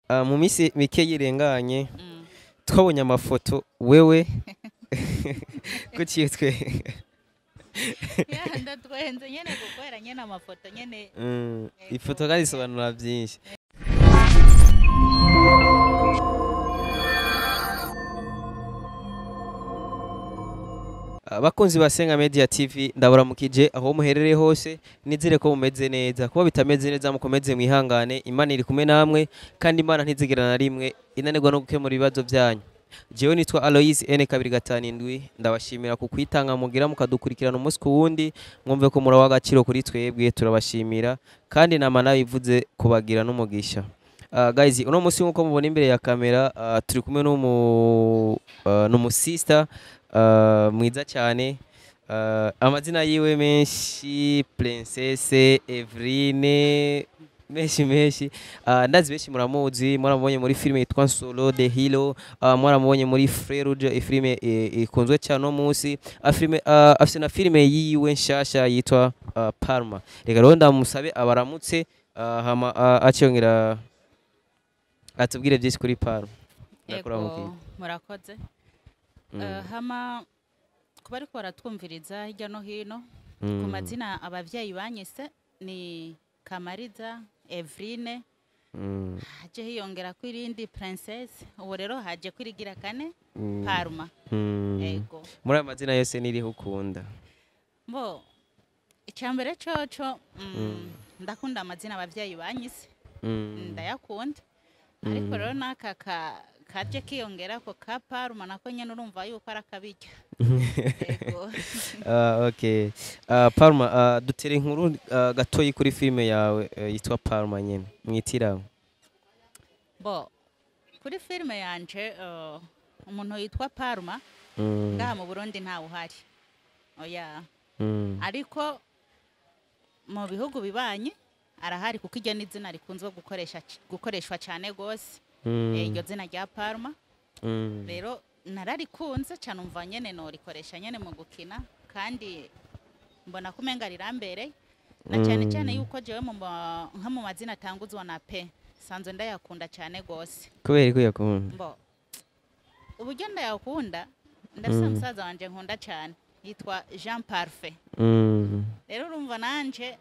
Mu minsi mike yirenganye twabonye amafoto wewe kuki twe Ya, ndatwenze nyene gukorera nyene amafoto nyene. Ifoto kandi isobanura byinshi. Abakunzi ba Senga Media TV, ndabaramukije aho muherereye hose. Nizere ko mumeze neza. Kuba bitameze neza, mukomeze mwihangane. Imana iri kumwe namwe, kandi Imana ntizigera na rimwe inanirwa no gukemura ibibazo byanyu. Jewe nitwa Alois N257. Ndabashimira ku kwitanga mugira mukadukurikirana umunsi ku wundi. Mwumve ko muri w'agaciro kuri twebwe. Turabashimira kandi nama nabivuze kubagira n'umugisha. Guys, uno munsi nkuko mubona imbere ya kamera, turi kumwe n'umu sister mwiza cyane. Amazina yiwe menshi: Princesse Evrine, menshi menshi. Ndazi benshi muramuzi, muramubonye muri filime yitwa Nsoro the Hero, muramubonye muri Frère Rouge, ifilime ikunzwe cyane no munsi. Filime, afise na filime yiwe nshasha yitwa Palma. Reka rero ndamusabe abaramutse, hama aciyongera atubwire byinshi kuri Palma. Ndakuramukije. Ego, murakoze. Hama kuba ariko baratwumviriza hirya no hino, ku mazina abavyeyi banyise ni Kamariza Evrine, haje hiyongera ko irindi Princess, ubu rero haje kwirigira kane, Parma. Ego. Muri ayo mazina yose niriho ukunda? Bo, icyambere coco, ndakunda amazina abavyeyi banyise. Ndayakunda, ariko rero n'aka kaje kiyongera ko ka Parma nako nyene urumva yuko ari akabirya. Ego. Okay. Palma, dutere inkuru gatoyi kuri filime yawe yitwa Palma nyene mwitiraho. Bo, kuri filime yanje, umuntu yitwa Parma ngaha mu Burundi ntawe uhari, oya. Ariko mu bihugu bibanyi arahari, kuko iryo ni izina rikunzwe gukoreshwa cyane gose. Iryo zina rya Parma rero nararikunze cyane, umva nyene norikoresha nyene mu gukina, kandi mbona ko umenga rirambereye, na cyane cyane yuko jewe nka mu mazina atanguzwa na P sanzwe ndayakunda cyane gose. Kubera ko uyakunda? Mbo, uburyo ndayakunda, ndafise musaza wanje nkunda cyane yitwa Jean Parfait. Rero urumva nanje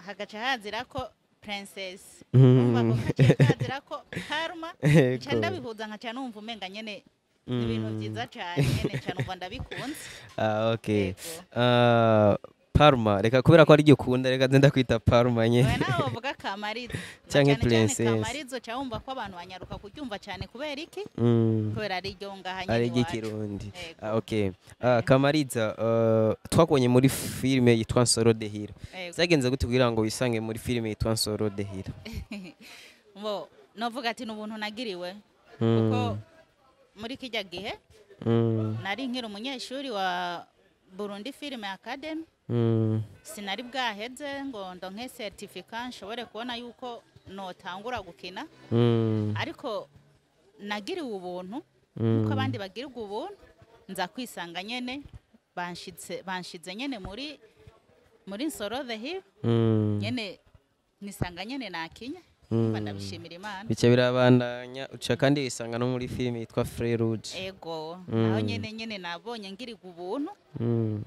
hagaca hazira ko Princess, urumva ko kaciye kazira ko Parma, nca ndabihuza nkaca numva umenga nyene ni ibintu byiza cyane nyene cyane, umva ndabikunze. Ah, okay. Yego. Parma, reka kubera ko ari ryo ukunda, reka nze ndakwita Parma nyene. Oya, nawe bavuga Kamariza. Na Canke cyane cyane Princess. Kamarizo ca wumva ko abantu banyaruka kuryumva cyane. Kubera iki? Kubera ari ryo ngaha Ari nyene iwacu. ry'ikirundi. Yego. Ah, okay. Kamariza, twakubonye muri filime yitwa Nsoro the Hero. Yego. Vyagenze gute kugira ngo wisange muri filime yitwa Nsoro the Hero? Bo, novuga ati ni ubuntu nagiriwe, kuko muri kijya gihe nari nkiri umunyeshuri wa Burundi Film Academy. Sinari bwaheze ngo ndonke certificat nshobore kubona yuko notangura gukina, ariko nagiriwe ubuntu nkuko abandi bagirirwa ubuntu, nza kwisanga nyene banshize nyene muri Nsoro the Hill. Nyene nisanga nyene nakinya. Umva, ndabishimira Imana. Bica birabandanya, uca kandi wisanga no muri filime yitwa Frère Rouge. Ego, naho nyene nabonye ngirirwa ubuntu cane.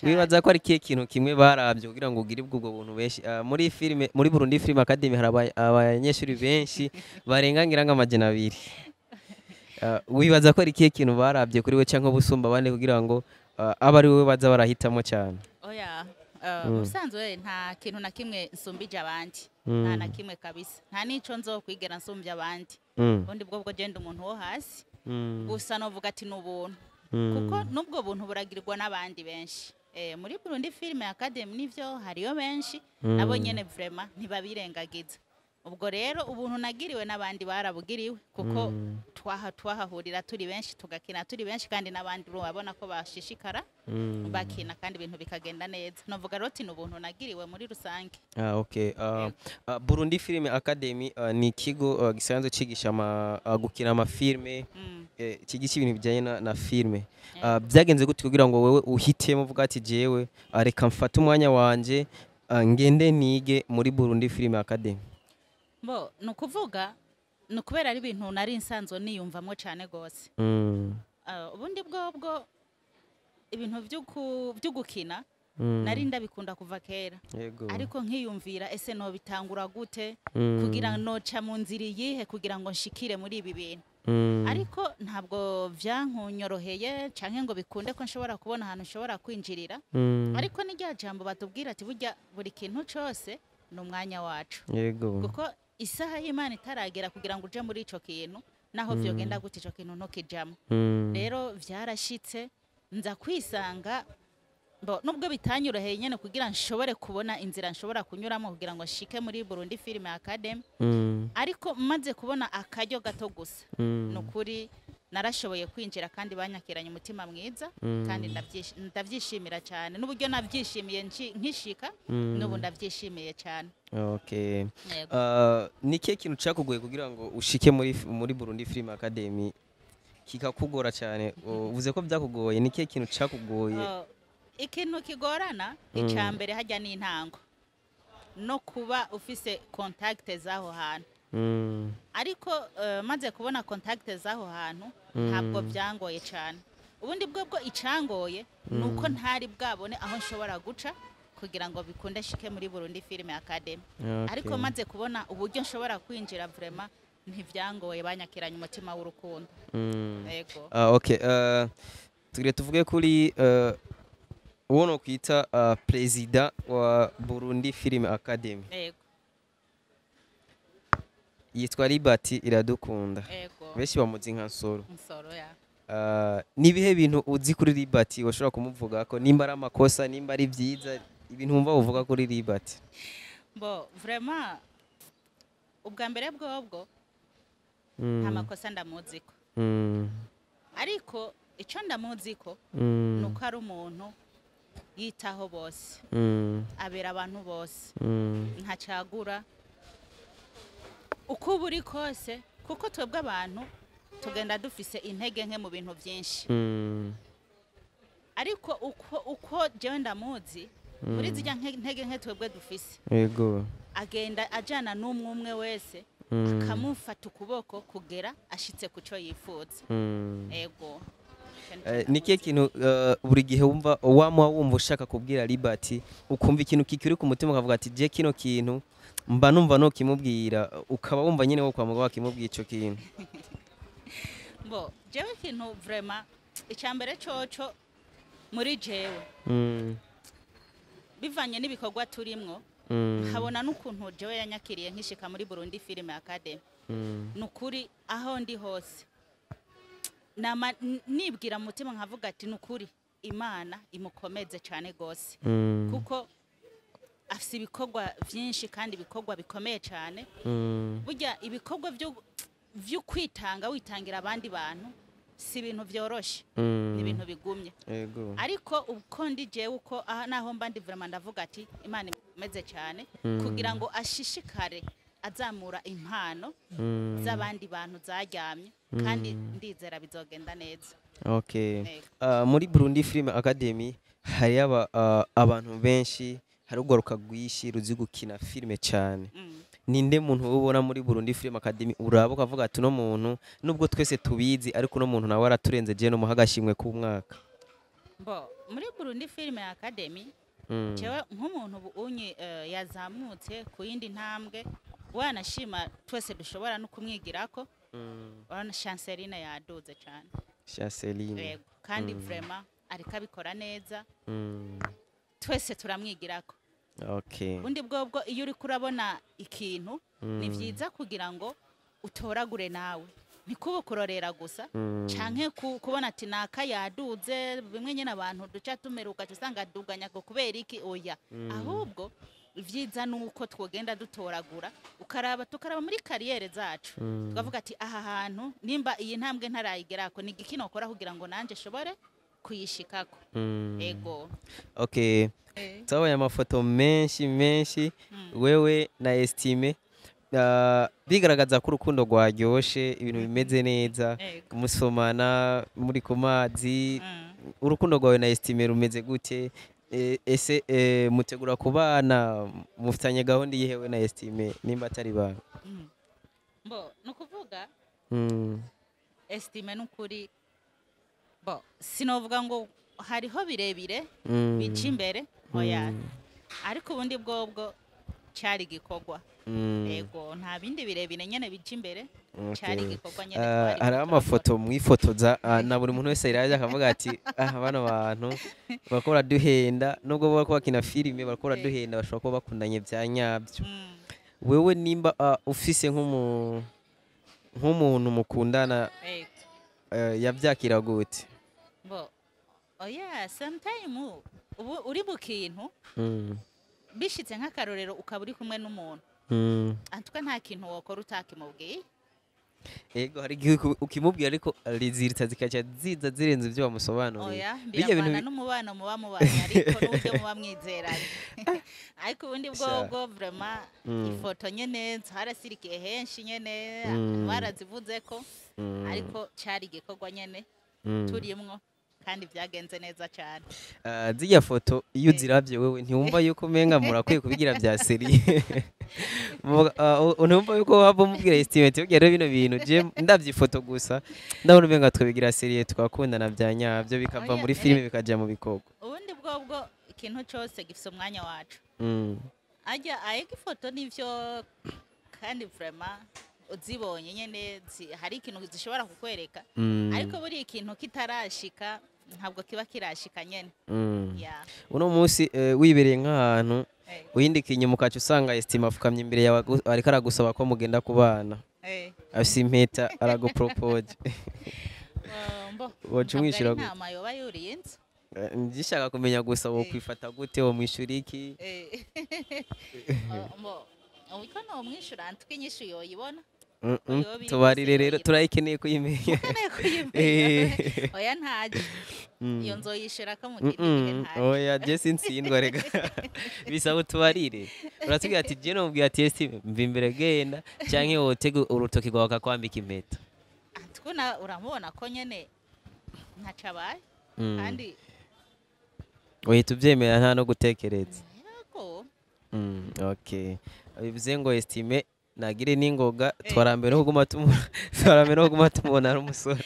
Wibaza ko ari kihe kintu kimwe barabye kugira ngo ugire ubwo buntu benshi? Muri filime, muri Burundi Film Academy hari abanyeshuri benshi barenga ngira ngo 200. Wibaza ko ari kihe kintu barabye kuri we cyangwa busumba abandi kugira ngo abe ari wowe baza barahitamo cyane? Oya, musanzwe nta kintu na kimwe nsumbije abandi, nta na kimwe kabisa, nta n'ico nzokwigera nsumbya abandi. Ubundi bwo genda umuntu wo hasi. Gusa novuga ati ni ubuntu, kuko n'ubwo buntu buragirirwa n'abandi benshi. Muri Burundi Film Academy nivyo hariyo benshi, nabo nyene vraiment ntibabirengagiza. Ubwo rero ubuntu nagiriwe n'abandi barabugiriwe, kuko twahahurira turi benshi, tugakina turi benshi, kandi n'abandi urabona ko bashishikara bakina kandi ibintu bikagenda neza. Novuga rero ati ni ubuntu nagiriwe muri rusange. Ah, okay. Burundi Film Academy ni ikigo gisanzwe cigisha gukina amafilme, cigisha ibintu bijyanye na filme. Byagenze gute kugira ngo wewe uhitemo uvuga ati jewe, reka mfate umwanya wanje, ngende nige muri Burundi Film Academy? Bo, ni ukuvuga Ni ukubera ari ibintu nari nsanzwe niyumvamo cyane rwose. Ubundi bwobwo ibintu byo gukina nari ndabikunda kuva kera. Ariko nkiyumvira ese nobitangura gute, kugira noca mu nzira iyihe kugira ngo nshikire muri ibi bintu. Ariko ntabwo vyankunyoroheye canke ngo bikunde ko nshobora kubona ahantu nshobora kwinjirira. Ariko ni rya jambo batubwira ati burya buri kintu cose ni umwanya wacu. Kuko isaha y'Imana itaragera kugira ngo uje muri ico kintu, naho vyogenda gute ico kintu ntukijamwo. Rero vyarashitse nza kwisanga bo, nubwo bitanyoroheye nyene kugira nshobore kubona inzira nshobora kunyuramo kugira ngo nshike muri Burundi Film Academy. Ariko maze kubona akaryo gato gusa, nukuri narashoboye kwinjira kandi banyakiranye umutima mwiza. Kandi ndavyishimira cyane n'uburyo navyishimiye nkishika, n'ubu ndavyishimiye cyane. Yego. Ni kihe kintu cyakugoye kugira ngo ushike muri Burundi Film Academy kikakugora cyane? Uvuze ko byakugoye, ni kihe kintu cyakugoye? Oh, ikintu kigorana icya mbere hajya n'intango no kuba ufise contact z'aho hantu. Ariko maze kubona contact z'aho hantu, ntabwo byangoye cyane. Ubundi bwo icyangoye ni uko ntari bwabone aho nshobora guca kugira ngo bikunde nshike muri Burundi Film Academy. Ariko maze kubona uburyo nshobora kwinjira, vraiment ntivyangoye, banyakiranye umutima w'urukundo. Yego. Okay, tugire tuvuge kuri uwo no kwita president wa Burundi Film Academy. Yego. Yitwa Liberty Iradukunda. Yego. Benshi bamuzi nka Nsoro. Nsoro ya. Nibihe bintu uzi kuri Liberty washobora kumuvuga ko nimba ari amakosa, nimba ari byiza, ibintu wumva uvuga kuri Liberty? Bo, vraiment ubwa mbere bwobwo nta makosa ndamuziko. Ariko icyo ndamuziko ni uko ari umuntu yitaho bose, abera abantu bose, ntacagura uko uba uri kose, kuko twebwe abantu tugenda dufise intege nke mu bintu byinshi. Ariko uko jewe ndamuzi, muri zirya ntege nke twebwe dufise, agenda ajana n'umwe umwe wese, akamufata ukuboko kugera ashitse ku cyo yifuza. Ego. Ni kihe kintu buri gihe wumva wama wumva ushaka kubwira Liberty, ukumva ikintu kikiri ku mutima, ukavuga ati je kino kintu mba numva no kimubwira, ukaba wumva nyine wo kwa mugabo wakimubwiye ico kintu? Bo, jewe ikintu vraiment icambere coco muri jewe, bivanye n'ibikorwa turimwo, nkabona n'ukuntu jewe yanyakiriye nkishika muri Burundi Film Academy, nukuri aho ndi hose nama nibwira mu mutima nkavuga ati nukuri Imana imukomeze cyane gose, kuko afise ibikorwa vyinshi kandi ibikorwa bikomeye cyane. Burya ibikorwa vyo kwitanga, witangira abandi bantu, si ibintu vyoroshe, ni ibintu bigumye. Ariko uko ndi jewe, uko aha naho mba ndi, vraiment ndavuga ati Imana imukomeze cyane kugira ngo ashishikare azamura impano z'abandi bantu zaryamye, kandi ndizera bizogenda neza. Yego. Muri Burundi Film Academy hari abantu benshi, hari urwaruka rwinshi ruzi gukina filime cyane. Ninde muntu ubona muri Burundi Film Academy uraba ukavuga ati uno muntu, nubwo twese tubizi, ariko uno muntu nawe araturenze, je no muha agashimwe k'umwaka? Bo, muri Burundi Film Academy, jewe nk'umuntu ubu unye yazamutse ku yindi ntambwe, wanashima twese dushobora no kumwigirako, urabona Chanceline yaduze cyane. Chanceline. Yego, kandi vraiment ariko abikora neza, twese turamwigirako. Ubundi bwobwo iyo uriko urabona ikintu, ni vyiza kugira ngo utoragure nawe, ntikube kurorera gusa, canke kubona ati naka yaduze, bimwe nyene abantu duca tumeruka usanga aduganya ngo kubera iki. Oya, ahubwo ivyiza nuko twogenda dutoragura, ukaraba, tukaraba muri carrière zacu, tukavuga ati aha hantu nimba iyi ntambwe ntarayigerako, ni igiki nokora kugira ngo nanje shobore kuyishikako? Ego. Okay. Twabonye amafoto menshi menshi wewe na Estime, bigaragaza ko urukundo rwaryoshe, ibintu bimeze neza, musomana muri ku mazi. Urukundo rwawe na Estime rumeze gute? Ese mutegura kubana? Mufitanye gahunda iyihewe na Estime, nimba atari banga? Bo ni ukuvuga Estime n'ukuri, bo sinovuga ngo hariho birebire bica imbere, oya, ariko ubundi bwobwo cyari igikorwa. Ego, nta bindi birebire nyene bica imbere, cyari igikorwa nyene twari Hariho turakora. amafoto mwifotoza, na buri muntu wese yaraje akavuga ati: "Ah, bano bantu bariko baraduhenda, nubwo bariko bakina filime, bariko baraduhenda, bashobora kuba bakundanye bya nyabyo." Wewe nimba ufise nk'umuntu mukundana, yavyakira gute? Bo oya, sometime ubu uri mu kintu, bishitse nk'akarorero ukaba uri kumwe n'umuntu, antuka nta kintu wokora utakimubwiye. Ego, hari igihe ukimubwira, ariko riziritsa zikaca ziza zirenze ibyo wamusobanuriye. Oya, Bijya bintu biravana n'umubano muba mubanye, ariko n'uburyo muba mwizeranye. Ariko ubundi bwobwo vraiment ifoto nyene harasirikiye henshi nyene, barazivuze ko, ariko cyari igikorwa nyene turimwo, kandi byagenze neza cyane. Ah, zirya foto iyo uziravye wewe, ntiwumva yuko umenga murakwiye kubigira vya sérieux? Ntiwumva yuko waba umubwira Estime, ubwira rero bino bintu, je ndavye ifoto gusa ndabona umenga twabigira sérieux, twakundana vya nyavyo, bikava Oya, muri filime bikaja mu bikorwa? Ubundi bwobwo ikintu cyose gifise umwanya wacu. Ajya ayega ifoto nivyo, kandi vraiment uzibonye nyene hari ikintu zishobora kukwereka, ariko buriya ikintu kitarashika ntabwo kiba kirashika nyene. Ya. Uno munsi wibereye nk'ahantu, uhinduka inyuma ukaca usanga Estime afukamye imbere yawe, ariko aragusaba ko mugenda kubana, afise impeta, aragupropose. Mbo Woca ntabwo umwishyura ari gute? inama yoba yuriye inzu. Ngishaka kumenya gusa wokwifata gute, womwishyura iki? Mbo uko nomwishyura, ntwe inyishu yoyibona. Yoba iri Tubarire kose rero. yoyibona. Turayikeneye kuyimenya. Ukeneye kuyimenya? Oya, ntaje, iyo nzoyishura ko mu kindi gihe, ntaje. Oya, je sintsindwa rega, bisaba utubarire. Uratubwira ati: "Je nomubwira ati Estime, mva imbere, genda," canke wotega urutoki rwawe akakwambika impeta. Tukuna uramubona ko nyene ntaco abaye, kandi Uhita ubyemera nta no gutekereza? Yego. Okay, bivuze ngo Estime nagire n'ingoga, twarambiwe no kuguma tumubona ari umusore.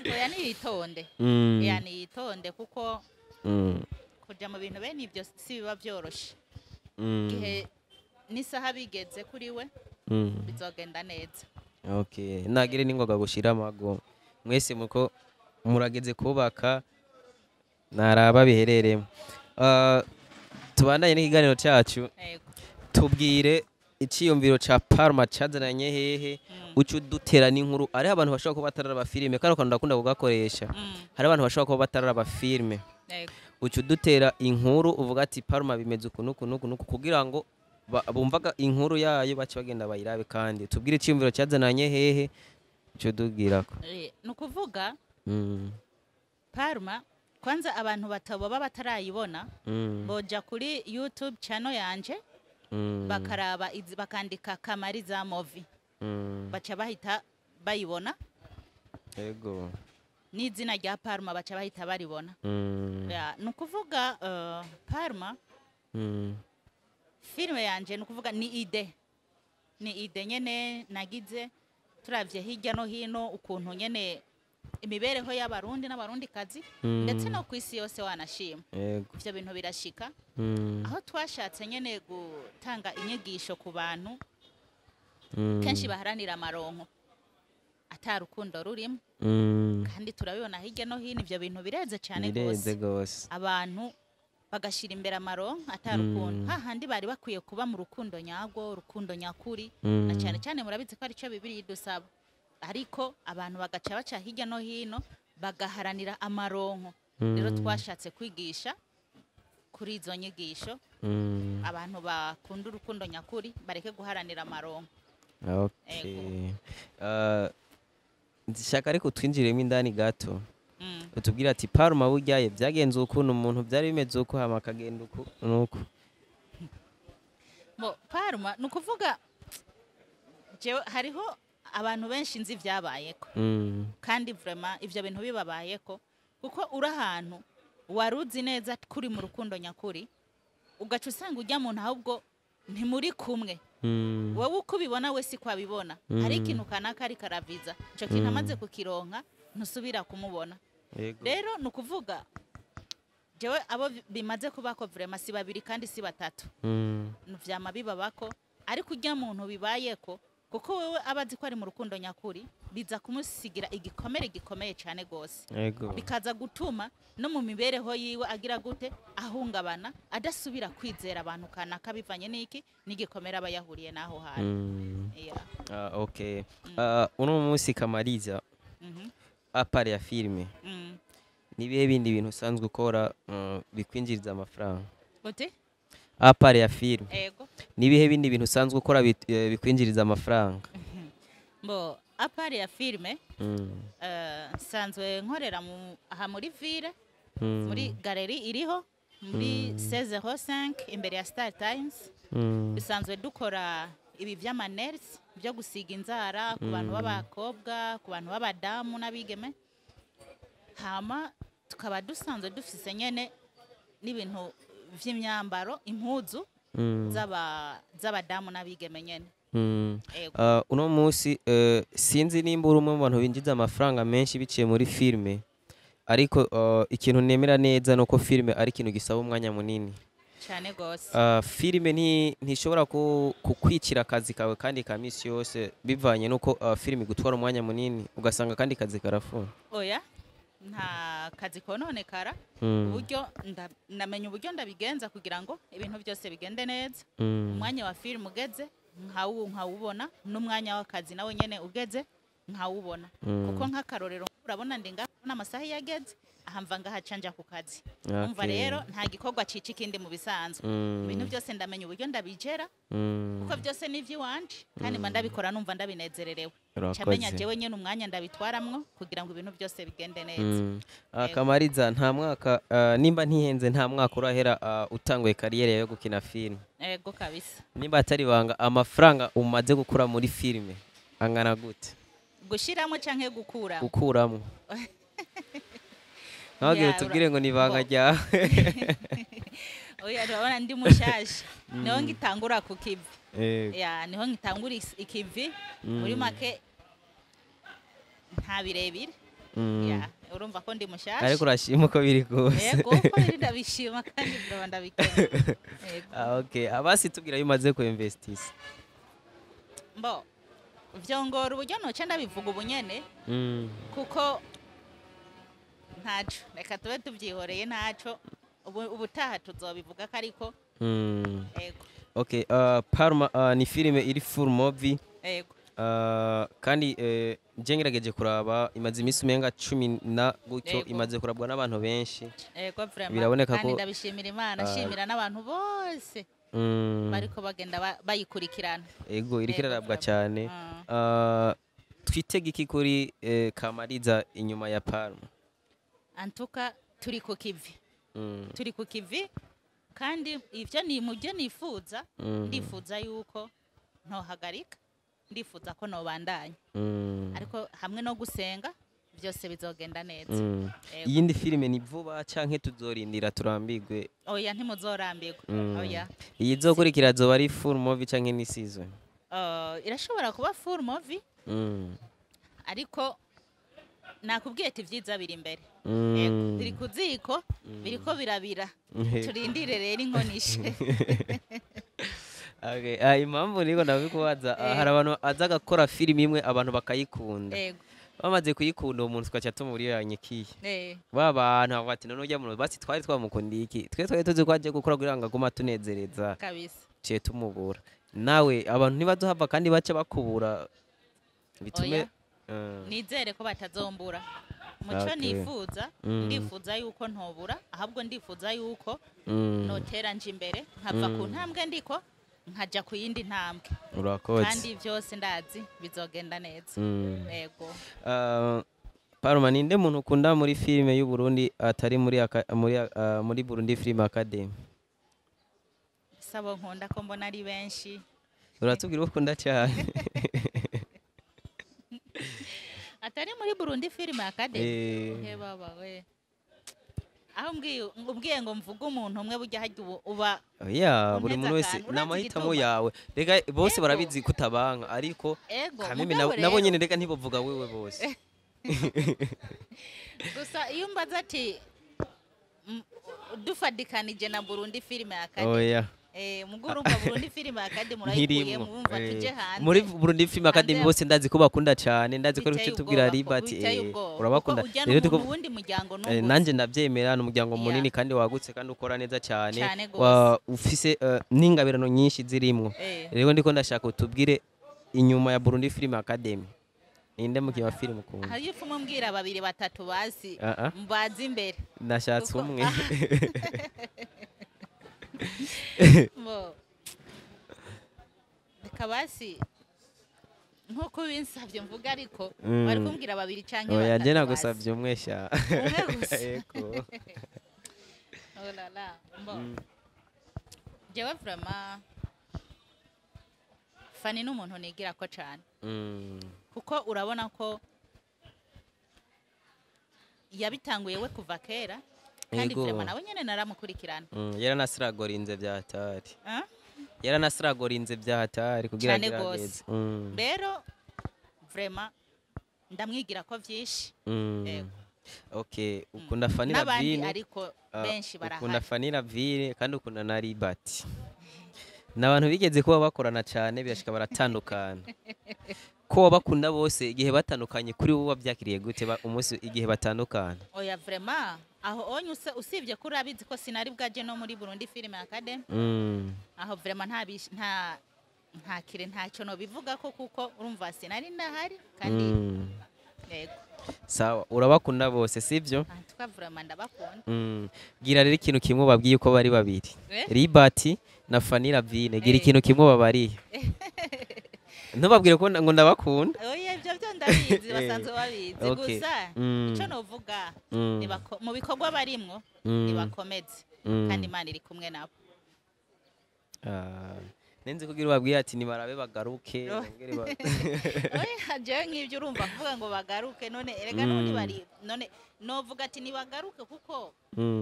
Oya, niyitonde. Oya, niyitonde, kuko kuja mu bintu bene ibyo si biba byoroshe. Igihe n'isaha bigeze kuri we, bizogenda neza. Okay, nagire n'ingoga gushira amago, mwese muko murageze kubaka, naraba bihereremo. Tubandanye n'ikiganiro cyacu. Yego. Tubwire iciyumviro ca Parma cazananye hehe, uca udutera n'inkuru. Hariho abantu bashobora kuba batararaba filime, kano kantu ndakunda kugakoresha. Hari abantu bashobora kuba batararaba filime. Uca udutera inkuru, uvuga ati: "Parma bimeze uku n'uku n'uku n'uku," kugira ngo bumvaga inkuru yayo bace bagenda bayirabe. Kandi tubwire iciyumviro cyazananye hehe, uca udubwirako. Ni ukuvuga Parma kwanza, abantu bataba batarayibona, boja kuri YouTube channel yanje, bakaraba bakandika Kamariza Movie, baca bahita bayibona. N'izina rya Parma baca bahita baribona. Ya, ni ukuvuga Parma, filime yanje, ni ukuvuga ni idée, ni idée nyene nagize turavye hirya no hino ukuntu nyene imibereho y'Abarundi n'Abarundikazi, ndetse no ku isi yose wanashima, ivyo bintu birashika, aho twashatse nyene gutanga inyigisho ku bantu kenshi baharanira amaronko ata rukundo rurimo. Kandi turabibona hirya no hino, ivyo bintu bireze cyane Birenze rwose. Gose. Abantu bagashira imbere amaronko ata rukundo, hahandi bari bakwiye kuba mu rukundo nyarwo, urukundo nyakuri, na cyane cyane murabizi ko aricyo Bibiliya idusaba, ariko abantu bagaca baca hirya no hino bagaharanira amaronko. Rero twashatse kwigisha kuri izo nyigisho, abantu bakunda urukundo nyakuri bareke guharanira amaronko. Okay. Ndashaka ariko twinjiremo indani gato, utubwire ati: "Parma buryaye byagenze ukuntu, umuntu byari bimeze uko, hama akagenda uku nuku." Bo Parma, ni ukuvuga jewe hariho abantu benshi nzi byabayeko, kandi vraiment ivyo bintu bibabayeko, kuko uri ahantu wari uzi neza kuri mu rukundo nyakuri, ugaca usanga ujya muntu ahubwo ntimuri kumwe. Wowe uko ubibona we siko abibona. Hari ikintu kanaka ariko araviza, ico kintu amaze kukironka ntusubira kumubona. Rero ni ukuvuga jewe abo bimaze kubako vraiment si babiri kandi si batatu, vyama bibabako. Ariko urya muntu bibayeko, kuko wewe aba azi ko ari mu rukundo nyakuri, biza kumusigira igikomere gikomeye cyane gose, bikaza gutuma no mu mibereho yiwe agira gute, ahungabana, adasubira kwizera abantu kanaka bivanye n'iki, n'igikomere aba yahuriye n'aho hantu. Yeah. Ah, okay. Uno munsi Kamariza, à part ya filime, nibihe bindi bintu usanzwe ukora bikwinjiriza amafaranga? Gute? À part ya filime, nibihe bindi bintu usanzwe ukora bikwinjiriza amafaranga? Mbo à part ya filime, nsanzwe nkorera aha muri ville, muri galerie iriho muri 1605 imbere ya Star Times. Bisanzwe dukora ibi vy'ama nails, byo gusiga inzara ku bantu b'abakobwa, ku bantu b'abadamu n'abigeme. Hama tukaba dusanzwe dufise nyene n'ibintu vy'imyambaro, impuzu z'abadamu n'abigeme nyene. Ego. Uno munsi sinzi nimba uri umwe mu bantu binjiza amafaranga menshi biciye muri filime, ariko ikintu nemera neza nuko filime ari ikintu gisaba umwanya munini. Cane gose. Filime ntishobora kukwicira akazi kawe kandi ka misi yose, bivanye nuko filime igutwara umwanya munini, ugasanga kandi kazi karafuna. Oya, nta kazi kononekara. Uburyo ndamenya uburyo ndabigenza kugira ngo ibintu byose bigende neza. Umwanya wa filime ugeze nkawubona, n'umwanya w'akazi nawe nyene ugeze nkawubona. Kuko nk'akarorero, urabona ndi ngaha n'amasaha iyo ageze aha, mva ngahaca nja ku kazi. Umva, rero nta gikorwa cica ikindi mu bisanzwe. Ibintu byose ndamenya uburyo ndabigera, kuko byose ni ivy'iwanje, kandi mba ndabikora numva ndabinezererewe. Camenya jewe nyene umwanya ndabitwaramwo kugira ngo ibintu byose bigende neza. Ah, Kamariza, nta mwaka, nimba ntihenze, nta mwaka urahera utanguye carrière yawe yo gukina filime. Ego kabisa. Nimba atari banga, amafaranga umaze gukura muri filime angana gute? Gushiramo canke gukura? Gukuramo. Ntawagire utubwire ngo ni ibanga Bo. ryawe. Oya, urabona ndi mushasha, niho ngitangura ku kivi. Ya, niho ngitangura ikivi. Muri make nta birebire. Ya, urumva ko ndi mushasha. Ariko urashima uko biri kose. Yego, uko biri ndabishima kandi ndaba ndabikeneye. Yego. Ah, okay, abasi tubwira iyo umaze ku investisa. Mbo vyongora uburyo noca ndabivuga ubu nyene, kuko ntaco, reka tube tuvyihoreye, ntaco. Ubutaha tuzobivuga ko ariko. Yego. Okay, Parma ni filime iri full movie. Yego. Kandi je ngerageje kuraba, imaze iminsi umenga 10 na gutyo, imaze kurabwa n'abantu benshi. Yego, vraiment. Biraboneka Kandi ko ndabishimira Imana, shimira n'abantu bose bariko bagenda bayikurikirana. Ego, iriko Yego, irarabwa vraiment. cyane. Twitege iki kuri Kamariza inyuma ya Parma? Antuka turi ku kivi. Turi ku kivi, kandi ivyo ni mu byo nifuza. Ndifuza yuko ntohagarika, ndifuza ko nobandanya, ariko hamwe no gusenga byose bizogenda neza. Yego. Iyindi filime ni vuba canke tuzorindira turambigwe? Oya, ntimuzorambirwa. Oya. Iyi izokurikira zoba ari full movie canke ni season? Irashobora kuba full movie, ariko nakubwiye ati ibyiza biri imbere. Yego, biri ku ziko, biriko birabira. Turindire rero inkonishe. Okay. Impamvu niko ndabikubaza, hari abantu aza agakora filime imwe, abantu bakayikunda. Bamaze kuyikunda, uwo muntu tugaca tumubura iyo yanyikiye. Ba bantu bavuga ati: "None urya muntu basi twari twamukundiye iki? Twe twari tuzi ko agiye gukora kugira ngo agume atunezereza." Ciye tumubura. Nawe abantu ntibazohava kandi bace bakubura bitume Oya. Nizere ko batazombura muco. Nifuza, ndifuza yuko ntobura, ahubwo ndifuza yuko notera nje imbere, nkava ku ntambwe ndiko nkaja ku yindi ntambwe. Urakoze. Kandi byose ndazi bizogenda neza. Yego. Parma, ninde muntu ukunda muri filime y'u Burundi atari muri Burundi Film Academy? Sabo nkunda ko mbona ari benshi. Uratubwira uwo ukunda cyane. Atari muri Burundi Film Academy? He baba we. Aho umbwiye ngo mvuge umuntu umwe, burya harya uba Oya, buri unteze muntu wese akantu. ni Urazi amahitamo igituma? yawe. Rega bose Ego. barabizi kutabanka, ariko Ego, kameme mugabo nabo rero nyene rega ntibovuga wewe bose. Gusa iyo umbaza ati dufadikanije na Burundi Film Academy, Oya. Mugo urumva Burundi Film Academy murayikuye, Ntirimwo. murumva tuje hanze. Muri Burundi Film Academy Hanze bose ndazi ko bakunda cyane, ndazi ko Biteye uri tubwira ubwoba Libert, biteye ubwoba. urabakunda. Kuko ujya Rero n'umuntu wundi muryango nungutse. Nanje ndabyemera, ni umuryango munini kandi wagutse kandi ukora neza cyane, Cane gose. Ufise n'ingabirano nyinshi zirimwo. Rero ndiko ndashaka utubwire, inyuma ya Burundi Film Academy, ninde mukinnyi wa film ukunda? Hari iyo ufuma umbwira babiri batatu bazi Ah, ah. mbazi imbere. Nashatse umwe. Bo. Reka basi nkuko ubinsabye mvuga, ariko bari kumbwira babiri canke Oya, batatu je basi. nagusabye umwe sha. Umwe gusa? Yego. Oh là là. Bon. Jewe vraiment Fani ni umuntu nigirako cane, kuko urabona ko yabitanguye we kuva kera, kandi vraiment nawe nyene naramukurikirana. Yaranasiragorinze bya hatari. Ah? Yaranasiragorinze bya hatari kugira Cane agerageze. gose. Rero vraiment ndamwigira ko vyinshi. Yego. Okay, ukunda Fanny N'abandi Lavine. ariko benshi Ukunda barahari. Fanny Lavine kandi ukunda na Libert. Ni abantu bigeze kuba bakorana cyane, birashika baratandukana. Ko wabakunda bose, igihe batandukanye kuri wowe wabyakiriye gute, umunsi igihe batandukana? Oya, vraiment aho onye usibye ko urabizi ko sinari bwaje no muri Burundi Film Academy, aho vraiment nta kire ntacyo no bivuga ko, kuko urumva sinari ndahari kandi. Yego. Sawa, urabakunda bose, sibyo? En tout cas vraiment ndabakunda. Gira rero ikintu kimwe babwiye uko bari babiri. Eh? Libert na Fanny Lavine, gira ikintu kimwe babariye. Ntubabwire ko ngo ndabakunda. Oya, ibyo byo ndabizi, basanzwe babizi. Gusa icyo novuga, mu bikorwa barimwo, nibakomeze, kandi Imana iri kumwe nabo. Ah, nenze kugira ubabwire ati nibarabe bagaruke, bongere Oya, jewe nk'ibyo urumva kuvuga ngo bagaruke, none erega n'ubundi bari, none novuga ati nibagaruke kuko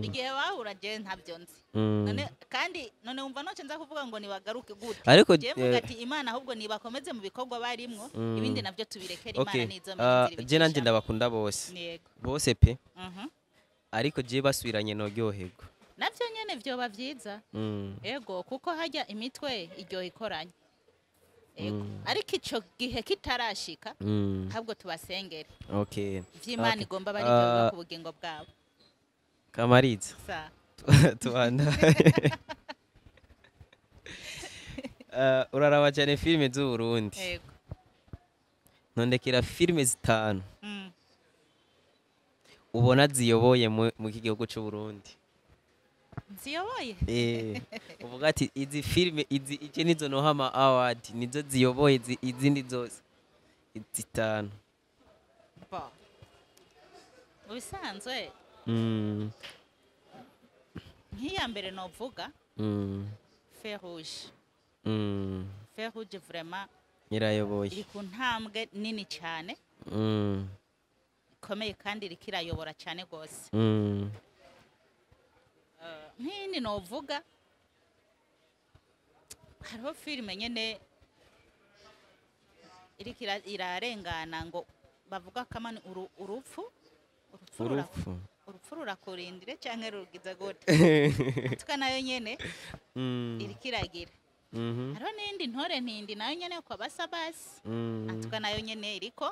igihe bahura jewe ntabyo nzi. None kandi none wumva noce nza kuvuga ngo nibagaruke gute? Ariko jewe mvuga ati Imana ahubwo nibakomeze mu bikorwa barimwo, ibindi navyo tubirekere Imana, nizo inzira Je nanje ibicishamo. ndabakunda bose. Yego. Bose pe. Ariko je basubiranye noryoherwa. Navyo nyene vyoba vyiza. Ego, kuko hajya imitwe iryoha ikoranye. Ego, ariko ico gihe kitarashika, ahubwo tubasengere ivy'Imana igomba bari biba ku bugingo bwabo. Kamariza. Sa. Tubanda. Uraraba cyane filime z'Uburundi. Ego. Ntondekera filime zitanu ubona ziyoboye mu iki gihugu cy'u Burundi. Ziyoboye? Uvuga ati izi filime izi iki nizo noha ama award, nizo ziyoboye izindi zose zitanu. Bo. Mu bisanzwe nk'iya mbere novuga, Feu Rouge. Feu Rouge vraiment Irayoboye. iri ku ntambwe nini cyane ikomeye, kandi iriko irayobora cyane rwose. Nk'iyindi novuga, hariho filime nyene iriko irarengana ngo bavuga kamani urupfu Urupfu. Urupfu rurakurindire canke rugize gute, tuka nayo nyene iriko iragira. Hariho n'iyindi Ntore Ntindi, nayo nyene kwa Basabasi, atuka nayo nyene iriko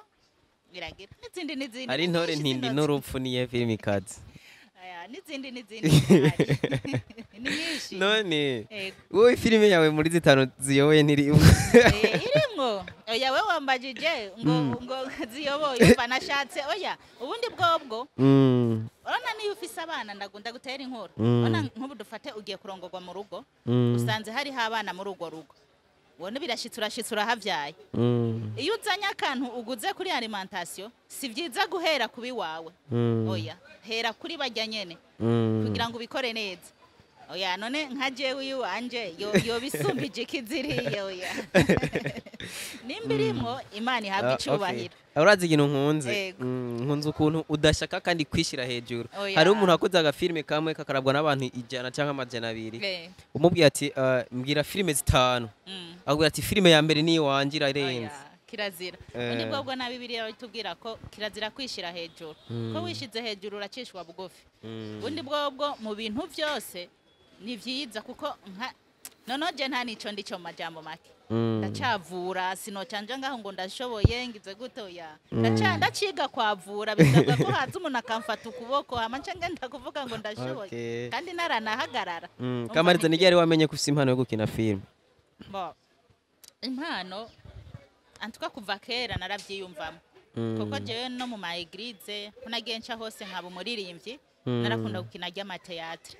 iragira, n'izindi n'izindi. Hari Ni Intore nyinshi Ntindi zinoze. n'Urupfu niyo filime ikaze. Aya, n'izindi n'izindi zirahari. Ni nyinshi. None Yego. wowe filime yawe muri zitanu ziyoboye ntirimo? Irimwo. Oya, we wambajije ngo ziyoboye, umva nashatse, oya, ubundi bwobwo urabona niyo ufise abana, ndagunda gutera inkuru. Urabona nk'ubu dufate ugiye kurongorwa mu rugo, usanze hariho abana muri urwo rugo, ubona birashitse, urashitse urahavyaye. Iyo uzanye akantu uguze kuri alimentation, si byiza guhera kubi wawe. Oya, hera kuri bajya nyene kugira ngo ubikore neza. Oya, none nka jewe iwanje yo yobisumbije ikiziriye? Oya. Nimba irimwo, Imana ihabwa icubahiro. Urazi ikintu nkunze? Yego. Nkunze ukuntu udashaka kandi kwishira hejuru. Oya. Hariho umuntu akoze agafilme kamwe kakarabwa n'abantu 100 cyangwa 200, umubwiye ati mbwira filime 5, akubwira ati filime ya mbere ni iwanje irarenze. Oya, kirazira. Ubundi bwobwo na Bibiliya itubwira ko kirazira kwishira hejuru, ko wishize hejuru uracishwa bugufi. Ubundi bwobwo mu bintu byose ni vyiza, kuko nka noneho je nta nico ndico mu majambo make. Ndacavura, sinocanja ngaho ngo ndashoboye ngize gute, oya. Ndaciga kwavura, bisabwa ko haza umuntu akamfata ukuboko, hama nca ngenda kuvuga ngo ndashoboye, kandi naranahagarara. Umva. Kamariza, ni ryari wamenye ko ufise impano yo gukina filime? Bo, impano antuka kuva kera naravyiyumvamo, kuko jewe no mu ma église ko nagiye nca hose nkaba umuririmbyi, narakunda gukina ry'amathéâtre.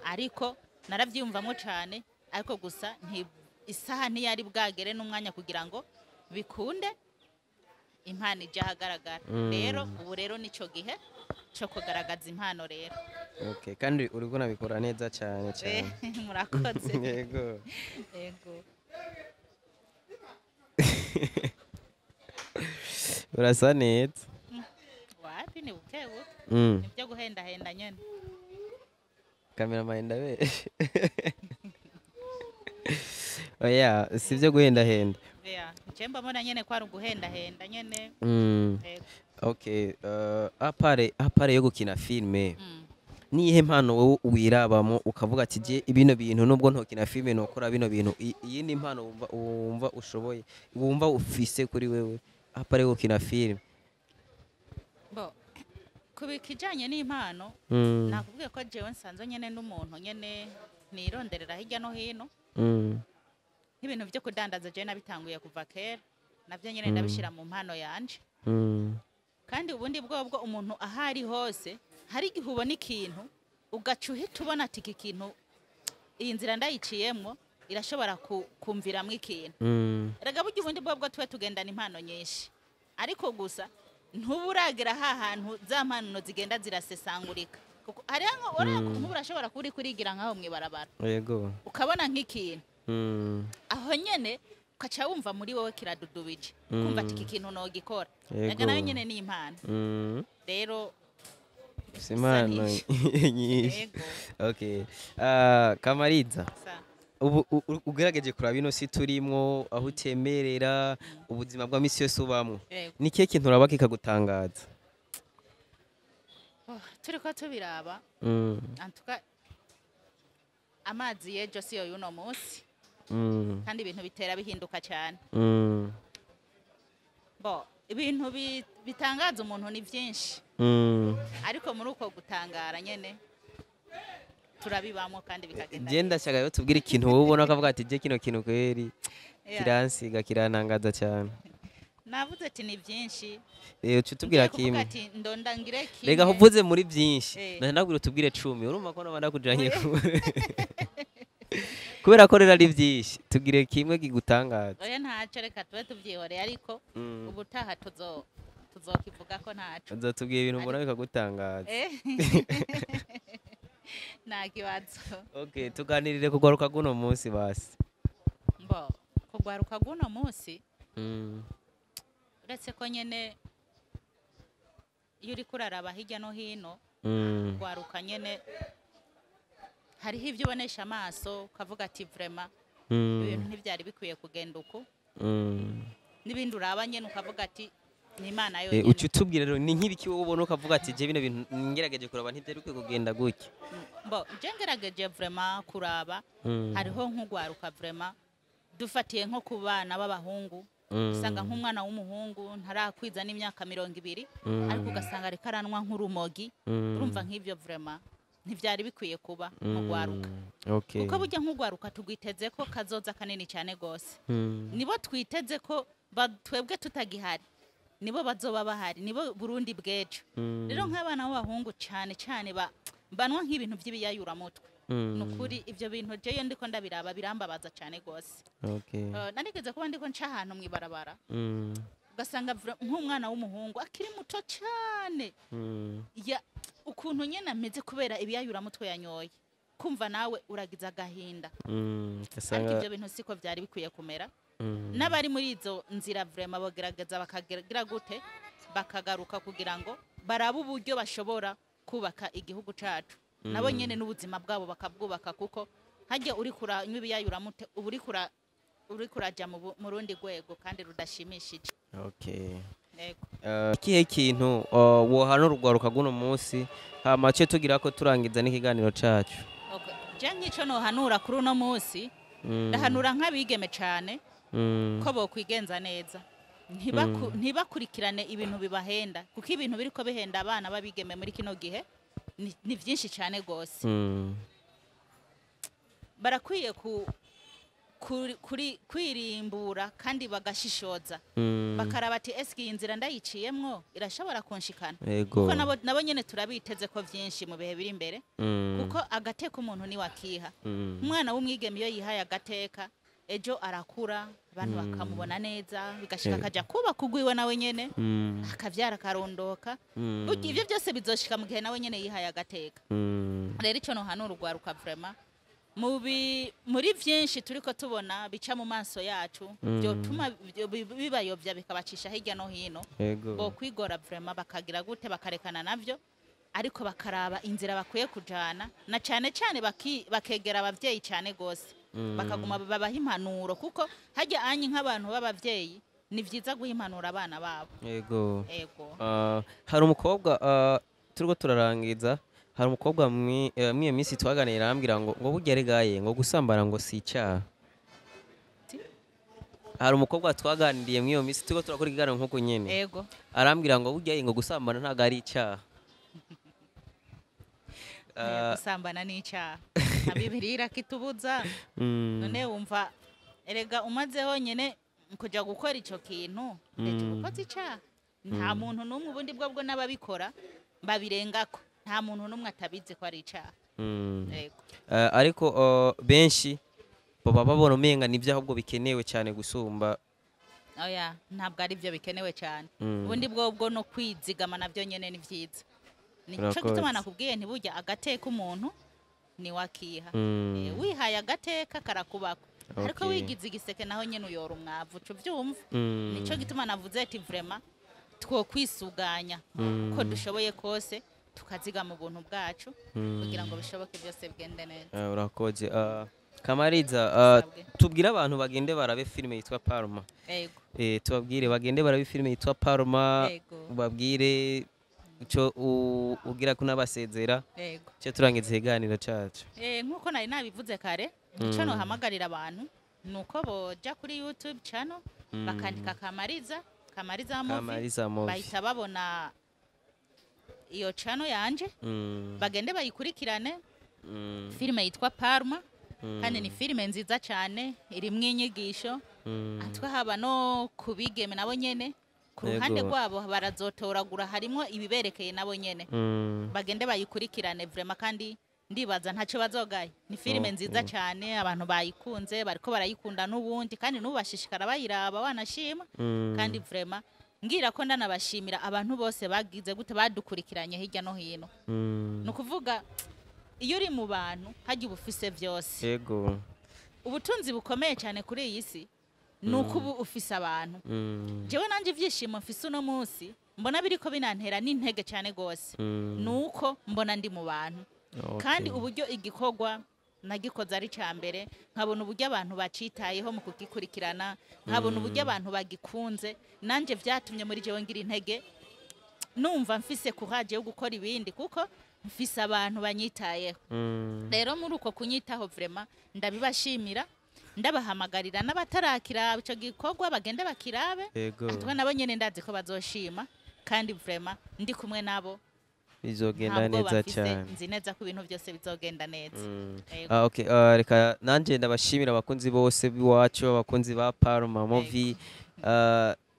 Ariko naravyiyumvamo cane, ariko gusa nti isaha ntiyari bwagere n'umwanya kugira ngo bikunde impano ije ahagaragara. Rero ubu rero nico gihe cyo kugaragaza impano rero. Okay, kandi uriko unabikora neza cyane cyane. Murakoze. Yego. Yego. Urasa neza. Wapi, ni buke buke. Nibyo guhendahenda nyene. Cameraman, ndabeshe? Oya, si ibyo guhendahenda. Yeah, nje mbona nyene ko ari uguhendahenda nyene. Yego. Okay, à part yo gukina filme, niyihe mpano wowe wirabamo ukavuga ati je bino bintu nubwo ntokina filme nokora bino bintu? Iyindi mpano wumva ushoboye, wumva ufise kuri wewe, à part yo gukina filme? Bo, ku kijanye n'impano, nakubwiye ko jewe nsanzwe nyene n'umuntu nyene nironderera hirya no hino. Nk'ibintu vyo kudandaza, jewe nabitanguye kuva kera, navyo nyene ndabishira mu mpano yanje. Kandi ubundi bwobwo umuntu aho ari hose, hari igihe ubona ikintu ugaca uhita ubona ati iki kintu, iyi nzira ndayiciyemwo irashobora kumviramwo ikintu. Erega burya ubundi bwobwo twe tugendana impano nyinshi, ariko gusa ntuba uragera ha hantu za mpano zigenda zirasesangurika, kuko hariho nk'ubu urashobora kuba uri kurigira nk'aho mw'ibarabara, ukabona nk'ikintu aho nyene, ukaca wumva muri wowe kiradudubije, kumva ati iki kintu nogikora. Erega nayo nyene ni impano. Rero Ufise impano nyinshi. Yego. Okay, Kamariza, ubu ugerageje kuraba ino si turimwo, aho utemerera, ubuzima bwa misi yose ubamwo, ni ikihe kintu uraba kikagutangaza? Oh, turiko tubiraba, antuka amazi y'ejo siyo y'uno munsi, kandi ibintu bitera bihinduka cyane. Bo, ibintu bitangaza umuntu ni byinshi, ariko muri uko gutangara nyene turabibamo kandi bikagenda. Je ndashaka rero tubwire ikintu wowe ubona ukavuga ati je kino kintu kweri kiransiga, kirantangaza cyane. Navuze ati ni byinshi. Uca utubwira Ngiye kuvuga kimwe. ati ndondangire kimwe. Rega uvuze muri byinshi. Ndakubwira utubwire 10, urumva ko naba ndakujanye kubera ko rero ari byinshi. Tubwire kimwe kigutangaza. Oya, ntacyo, reka tube tubyihoreye, ariko ubutaha tuzokivuga ko ntaco. Uzatubwira ibintu ubona bikagutangaza. Nta kibazo. Okay, tuganirire kugaruka guno munsi basi. Mbo, kugwaruka guno munsi, uretse ko nyene iyo uriko uraraba hirya no hino, gwaruka nyene hariho ibyo ubonesha amaso ukavuga ati vraiment ibintu ntibyari bikwiye kugenda uku, n'ibindi uraba nyene ukavuga ati ni Imana yonyene. Uca utubwira rero ni nk'ibiki wowe ubona ukavuga ati je bino bintu ngerageje kuraba ntibyari bikwiye kugenda gutya? Bo, je ngerageje vraiment kuraba, hariho nk'ugwaruka vraiment, dufatiye nko ku bana b'abahungu, usanga nk'umwana w'umuhungu ntarakwiza n'imyaka 20, ariko ugasanga ariko aranwa nk'urumogi. Urumva nk'ibyo vraiment ntivyari bikwiye kuba mu gwaruka, kuko burya nk'ugwaruka tugwiteze ko kazoza kanini cyane gose. Nibo twiteze ko twebwe tutagihari nibo bazoba bahari, nibo Burundi bw'ejo. Rero nk'abana b'abahungu cyane cyane banwa nk'ibintu by'ibiyayuramutwe, ni ukuri ibyo bintu jeyo ndiko ndabiraba birambabaza cyane gose. Narigeze kuba ndiko nca ahantu mw'ibarabara, ugasanga nk'umwana w'umuhungu akiri muto cyane, ya ukuntu nyene ameze kubera ibiyayuramutwe yanyoye, kumva nawe uragize agahinda. Ariko Ugasanga ibyo bintu siko byari bikwiye kumera. N'abari muri izo nzira vraiment bagerageza bakagira gute, bakagaruka kugira ngo barabe uburyo bashobora kubaka igihugu cacu, nabo nyene n'ubuzima bwabo bakabwubaka, kuko hajya uri kuranywa ibiyayuramute uba uri kuraja mu rundi rwego kandi rudashimishije. Okay. Yego. Ikihe kintu wohana urugwaruka guno munsi, hama ce tugira ko turangiza n'ikiganiro cacu? Okay. Je nk'ico nohanura kuri uno munsi, ndahanura nk'abigeme cane ko bokwigenza neza, ntibakurikirane ibintu bibahenda, kuko ibintu biriko bihenda abana b'abigeme muri kino gihe ni vyinshi cane gose. Barakwiye kwirimbura kandi bagashishoza, bakaraba ati eske iyi nzira ndayiciyemwo irashobora kunshikana? Yego. Kuko nabo nyene turabiteze ko vyinshi mu bihe biri imbere, kuko agateka umuntu ni wakiha. Umwana w'umwigeme iyo yihaye agateka, ejo arakura abantu bakamubona neza, bigashika akaja kubaka ugwiwe nawe nyene, akavyara akarondoka. Burya ivyo byose bizoshika mu gihe nawe nyene yihaye agateka. Rero ico nohanura urwaruka vraiment, muri vyinshi turiko tubona bica mu maso yacu, byotuma bibayovya bikabacisha hirya no hino, Yego. bo kwigora vraiment bakagira gute, bakarekana navyo, ariko bakaraba inzira bakwiye kujana, na cane cane bakegera abavyeyi cane gose, bakaguma babaha impanuro, kuko hajya anyi nk'abantu b'abavyeyi ni vyiza guha impanuro abana babo. Yego. Ego. Hari umukobwa, turiko turarangiza, hari umukobwa mwiyo minsi twaganira arambwira ngo burya regaye ngo gusambana ngo si icyaha. Ti? Hari umukobwa twaganiriye mwiyo minsi turiko turakora ikiganiro nk'uko nyene, Ego. arambwira ngo burya ngo gusambana ntabwo ari icyaha. Gusambana ni icyaha, na Bibiliya irakitubuza. None wumva erega umaze honyene kuja gukora ico kintu, ndetse ukoze icyaha, nta muntu n'umwe, ubundi bwo n'ababikora babirengako, nta muntu n'umwe atabizi ko ari icyaha. Yego. Ariko benshi baba babona umenga nibyo ahubwo bikenewe cyane gusumba. Oya, ntabwo ari byo bikenewe cyane. Ubundi bwo no kwizigama nabyo nyene ni vyiza, nico Urakoze. gituma nakubwiye ntiburya agateka umuntu ni wakiha. Wihaye agateka karakubako, ariko wigize igiseke naho nyene uyora umwavu, uca uvyumva. Nico gituma navuze ati vraiment twokwisuganya uko dushoboye kose, tukazigama ubuntu bwacu kugira ngo bishoboke byose bigende neza. Urakoze. Kamariza, Sabwe. tubwire abantu bagende barabe filime yitwa Parma. Yego. Tubabwire bagende barabe filime yitwa Parma. Yego. Ubabwire ico ugira kunabasezera, Yego. cyo turangiza ikiganiro cacu. Nkuko nari nabivuze kare, ico nohamagarira abantu nuko boja kuri YouTube channel, bakandika Kamariza, Kamariza Movie, Kamariza Movie. bahita babona iyo channel yanje, bagende bayikurikirane. Filime yitwa Parma, kandi ni filime nziza cyane irimwo inyigisho, atwe haba no kubigeme nabo nyene ku ruhande rwabo barazotoragura, harimo ibiberekeye nabo nyene. Bagende bayikurikirane vraiment, kandi ndibaza ntacyo bazogaye. Ni filime nziza cyane, abantu bayikunze, bariko barayikunda n'ubundi, kandi n'ubu bashishikara bayiraba wanashima. Kandi vraiment ngira ko ndanabashimira abantu bose bagize gute, badukurikiranye hirya no hino. Ni ukuvuga iyo uri mu bantu hajya uba ufise byose. Yego. Ubutunzi bukomeye cyane kuri iyi si ni uko uba ufise abantu. Jewe nanjye ibyishimo mfise uno munsi mbona biriko binantera n'intege cyane gose, ni uko mbona ndi mu bantu, kandi uburyo igikorwa nagikoze ari cya mbere, nkabona uburyo abantu bacitayeho mu kugikurikirana, nkabona uburyo abantu bagikunze, nanjye byatumye muri jewe ngira intege, numva mfise courage yo gukora ibindi kuko mfise abantu banyitayeho. Rero muri uko kunyitaho vraiment ndabibashimira, ndabahamagarira n'abatarakira ico gikorwa bagende bakirabe. Yego. Atwe nabo nyene ndazi ko bazoshima, kandi vraiment ndi kumwe nabo, Bizogenda nta bwoba neza mfise, cyane. nzi neza ko ibintu byose bizogenda neza. Yego. Okay, reka nanje ndabashimira abakunzi bose b'iwacu, abakunzi ba Parma Movie,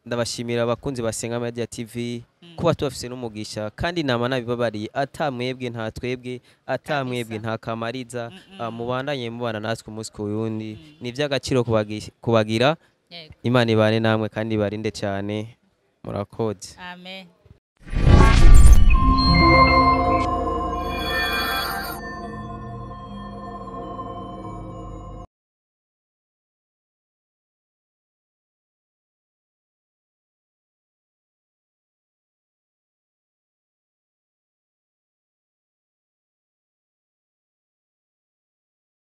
ndabashimira abakunzi ba Senga Media TV, kuba tubafise n'umugisha, kandi nama nabibabariye, ata mwebwe nta twebwe, ata mwebwe Kabisa. nta Kamariza. Mubandanye mubana natwe umunsi ku wundi, ni iby'agaciro kubagira. Yego. Imana ibane namwe kandi ibarinde cyane. Murakoze. Amen.